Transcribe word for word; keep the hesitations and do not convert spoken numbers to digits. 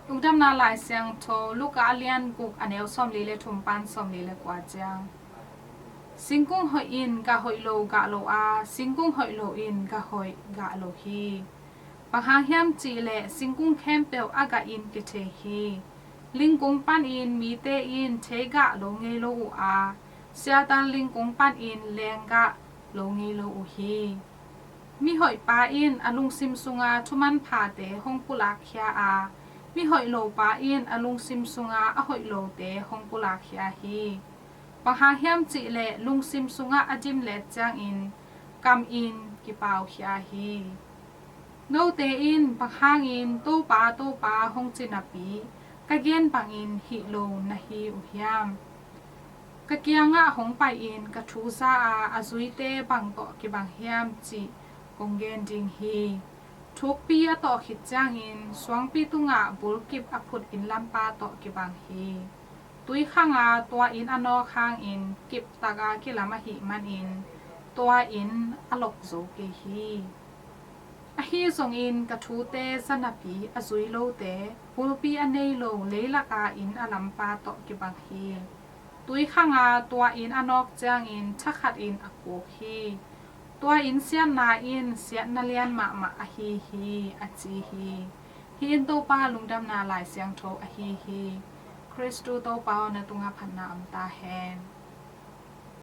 Lungdamna Lai Siangtho, Luka a lian guk, a neu sawmli le thum pan sawmli le kua ciang. Singkung hoih in gah hoih lo gah lo a, singkung hoih lo in gah hoih gah lo hi. Bang hang hiam cih leh singkung khempeuh a gah in kithei hi. Lingkung panin mite in thei gah lo ngei lo uh a, siatal lingkung panin leng gah lo ngei lo uh hi. Mihoih pa in a lungsim sunga thumanphate hong pulakkhia a, mihoih lo pa in a lungsim sunga a hoih lote hong pulakkhia hi. Bang hang hiam cih leh lungsim sungah a dimlet ciangin kam in kipaukhia hi. Note in bang hangin, "Topa, Topa," hong ci napi, ka gen bangin hih lo na hi uh hiam? Ka kiangah hong pai-in ka thu za a, a zuite bang tawh kibang hiam cih kong gen ding hi. Thukpi a tawh khit ciangin suangpi tungah bulkip a phut inn lampa tawh kibang hi. Tui khanga tua inn a nawk hangin kiptaka kilam ahih manin tua inn a lok zo kei hi. Ahi zongin ka thute za napi a zui lote, bulpi a nei lo leilaka inn a lampa tawh kibang hi. Tui khanga tua inn a nawk ciangin thakhatin a kuk hi. Tua inn siatna in siatna lian mahmah ahi hi, a ci hi. Hih in Topa Lungdamna Lai Siangtho ahi hi. Khristu Topa aw, na tungah phatna om ta hen.